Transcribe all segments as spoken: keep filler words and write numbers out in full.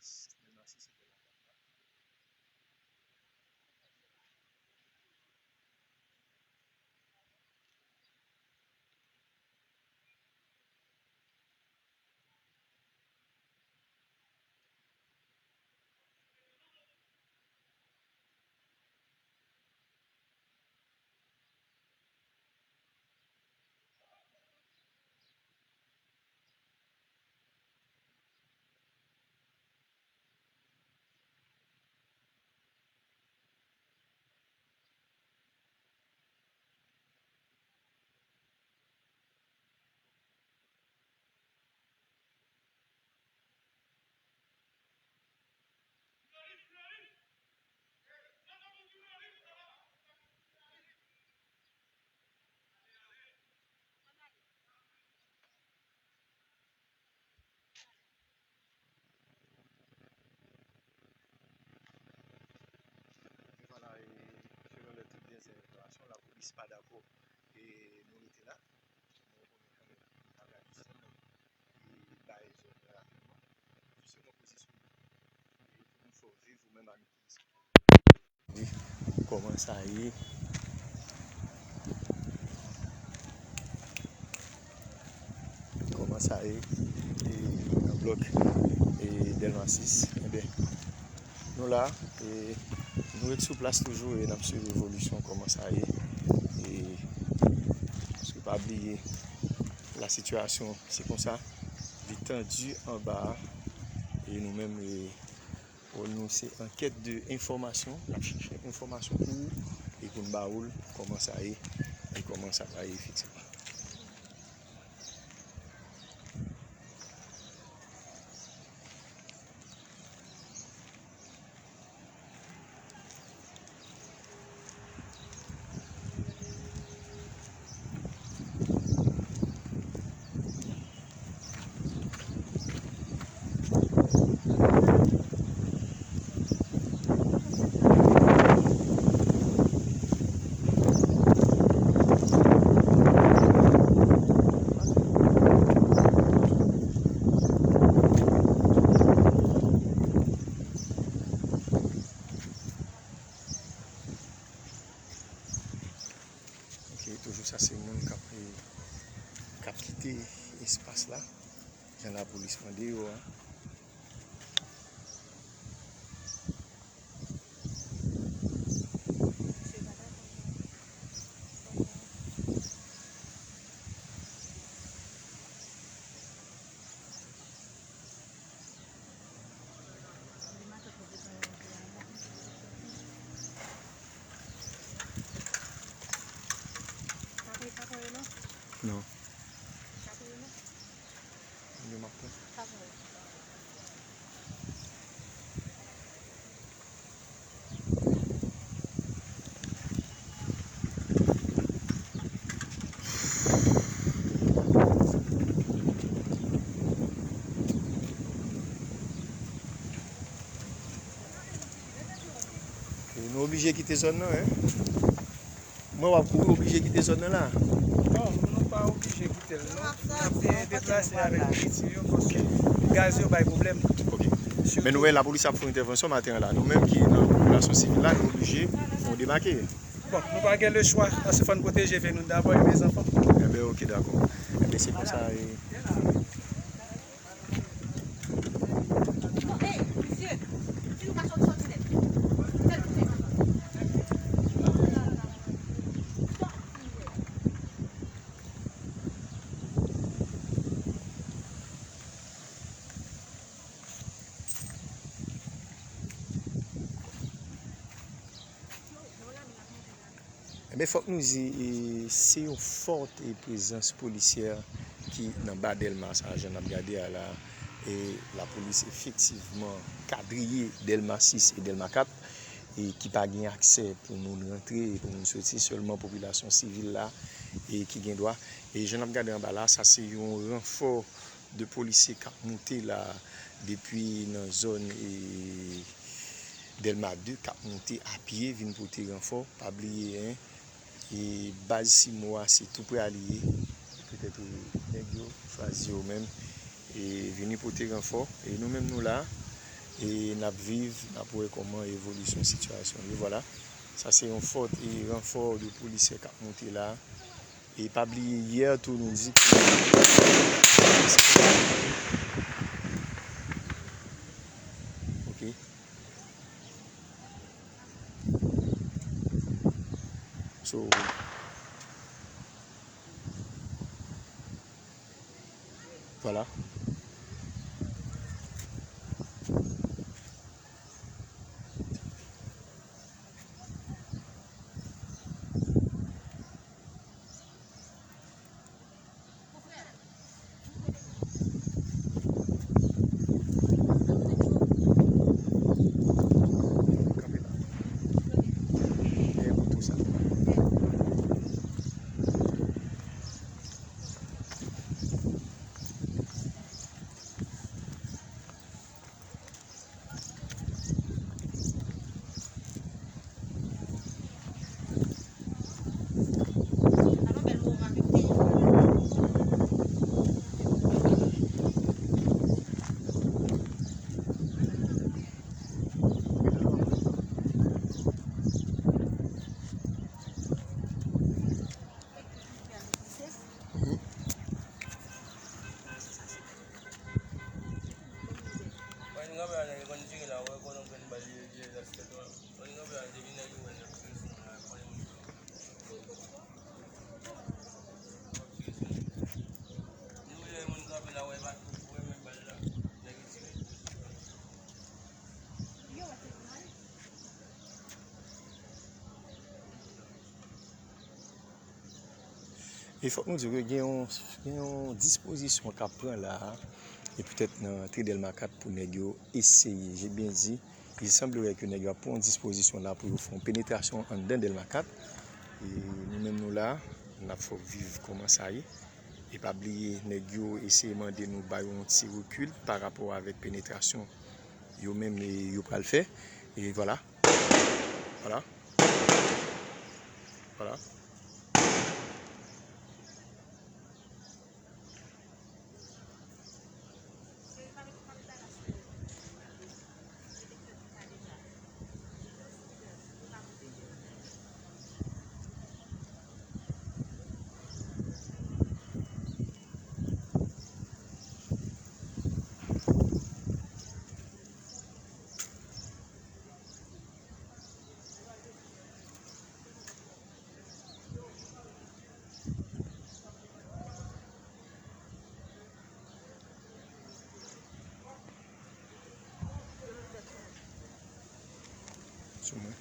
Dèlma sis, Dèlma sis e Dèlma kat la. E vwala, e, selon lè tout dènye enfòmasyon, lapolis pa dakò e nou rete la. Nou konnen kanmenm nou pa ka desann e bay zòn nan rapidman. Jis nou poze sou nou e pou nou fè w viv ou menm ak nou. Kòman sa ye? Kòman sa ye? E, nan blòk, e, Dèlma sis, enben, nou la, e, nou ret sou plas toujou e n ap swiv evolisyon kòman sa ye. E, paske pa bliye, la sitiyasyon, se konsa, li tandi anba a, e nou menm, e, wòl nou se ankèt de enfòmasyon, n ap chèche enfòmasyon pou ou e pou n ba ou l kòman sa ye e kòman sa va ye efektivman. Ok, toujou sa se moun k ap, k ap kite espas la, jan lapolis mande yo a. Non. Yo m ap pran. E nou oblije kite zòn nan, en. Mwen w ap kouri, oblije kite zòn nan la. Non, nou pa oblije kite l, non. N ap, eh, deplase avèk piti yo, paske gaz yo bay pwoblèm. Ok. Men nou wè lapolis ap fè yon entèvansyon maten an la. Nou menm ki nan popilasyon sivil la, nou oblije, nou debake. Bon, nou pa gen lechwa, paske fò n pwoteje vi nou dabò e lèzanfan. Enben, ok, dakò. Enben, se konsa, e, Enben, fòk nou di, e, se yon fòt, e, prezans polisyè ki nan ba Dèlma sa, jan n ap gade a la. E lapolis efektivman kadriye Dèlma sis e Dèlma kat, e ki pa gen aksè pou moun rantre e pou moun soti, sèlman popilasyon sivil la, e ki gen dwa. E jan n ap gade anba la, sa se yon ranfò de polisye k ap moute la depi nan zòn, e, Dèlma de k ap moute a pye vin pote ranfò. Pa bliye, en, e baz Simo a se tou prè a li ye. Petèt, e, nèg yo chwazi yo menm, e vini pote ranfò. E nou menm nou la, E n ap viv, n ap wè kòman evolisyon sitiyasyon yo. Vwala, sa se yon fòt e ranfò de polisye k ap monte la. E pa bliye, yè tou nou di ke... Ok. So, vwala. E fòk nou di ke gen yon, gen yon dispozisyon k ap pran la a, e petèt nan antre Dèlma kat pou nèg yo eseye, je byen di, il semblerait ke nèg yo ap pran yon dispozisyon la pou yo fè yon penetrasyon anndan Dèlma kat. E nou menm nou la, n ap fè w viv kòman sa ye. E pa bliye, nèg yo eseye mande nou ba yo yon ti rekil pa rapò avèk penetrasyon yo menm e yo pral fè. E vwala. Vwala. Vwala. Sou mwen.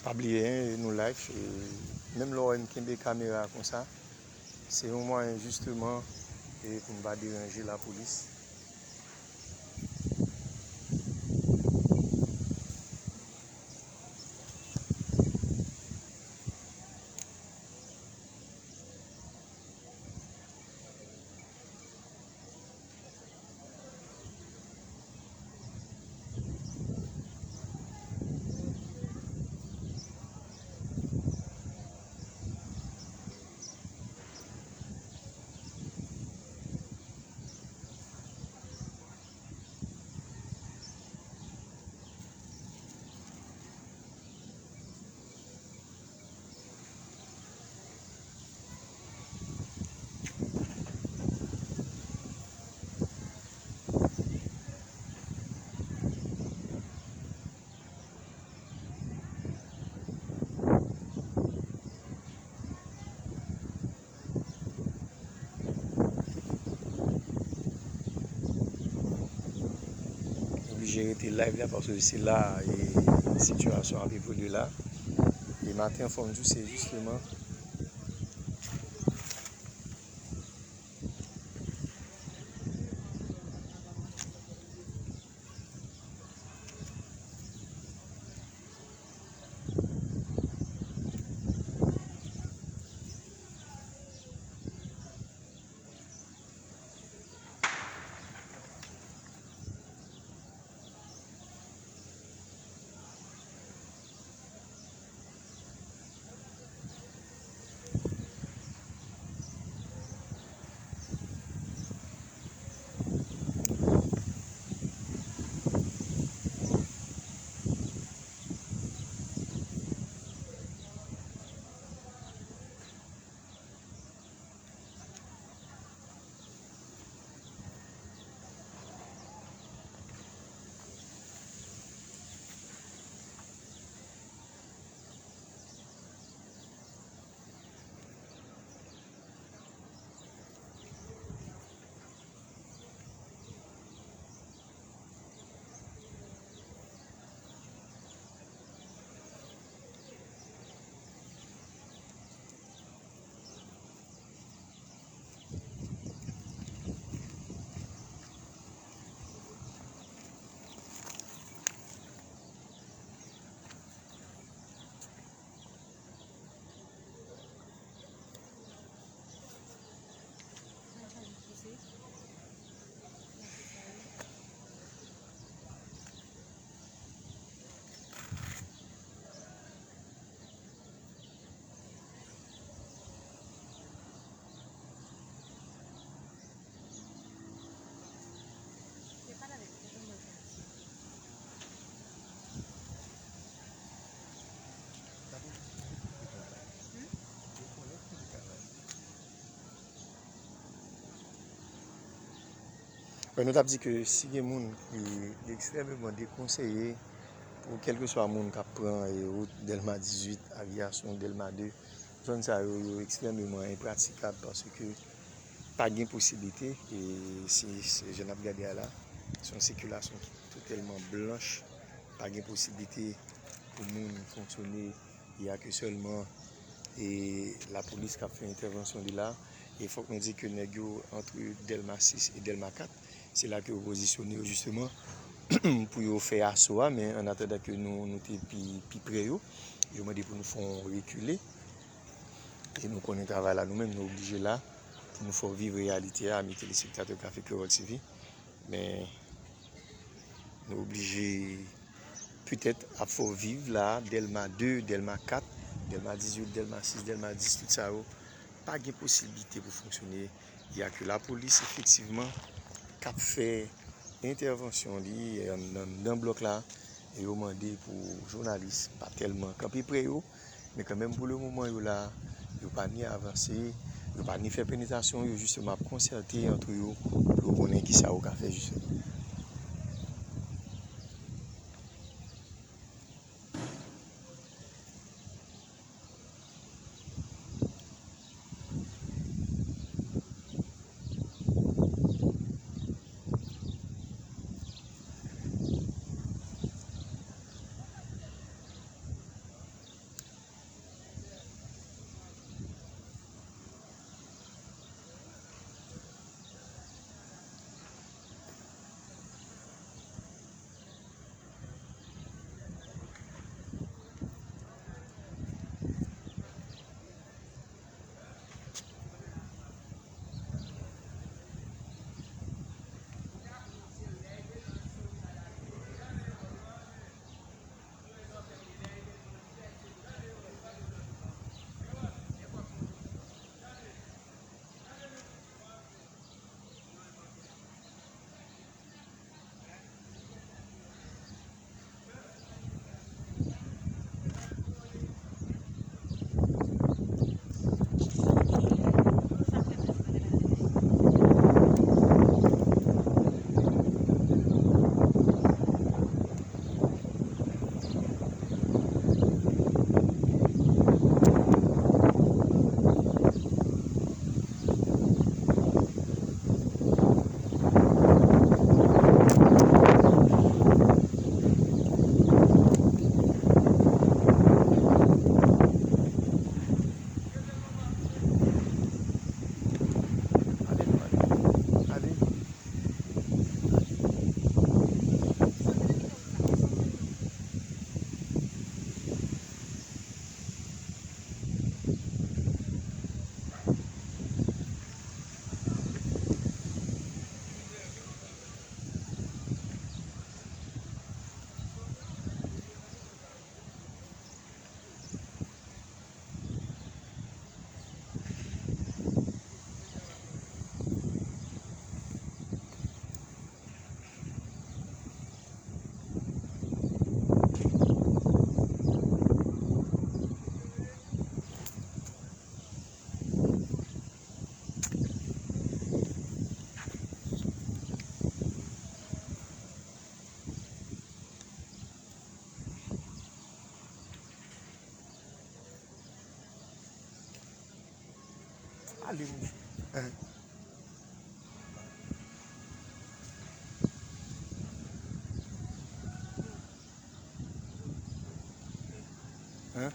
Pa bliye, en, nou live, e menm lè w wè m kenbe kamera a konsa, se yon mwayen jisteman, e pou m pa deranje lapolis. Oblije rete live la paske se la e sitiyasyon ap evolye la. E maten an fò m di w se jisteman Bon, nou t ap di ke si gen moun ki ekstrèmeman dekonseye pou kèlkeswa moun k ap pran, e, wout Dèlma dizuit, Aviyasyon, Dèlma de, zòn sa yo, yo ekstrèmeman enpratikab paske pa gen posiblite, e se, se jan n ap gade a la, se yon sikilasyon ki totalman blanch, pa gen posiblite pou moun fonksyone, y a ke sèlman, e, lapolis k ap fè entèvansyon li la, e fòk nou di ke nèg yo antre Dèlma sis e Dèlma kat, se la ke yo pozisyone yo jisteman pou yo fè aso a, men an atandan ke nou, nou te pi, pi pre yo, yo mande pou nou fè yon rekile. E nou konnen travay la, nou menm, nou oblije la pou nou fè w viv reyalite a, ami telespektatè Kafe Kreyòl T V. Men, nou oblije petèt ap fè w viv la, Dèlma de, Dèlma kat, Dèlma dizuit, Dèlma sis, Dèlma dis, tout sa yo, pa gen posiblite pou fonksyone. Y a ke lapolis, efektivman, k ap fè entèvansyon li anndan, anndan blòk la. E yo mande pou jounalis pa tèlman kanpe pre yo, men kanmenm pou le moman yo la, yo pa ni avanse, yo pa ni fè penetrasyon, yo jisteman ap konsète antre yo pou yo konnen kisa yo ka fè jisteman. Ale, wi. Hein? Hein?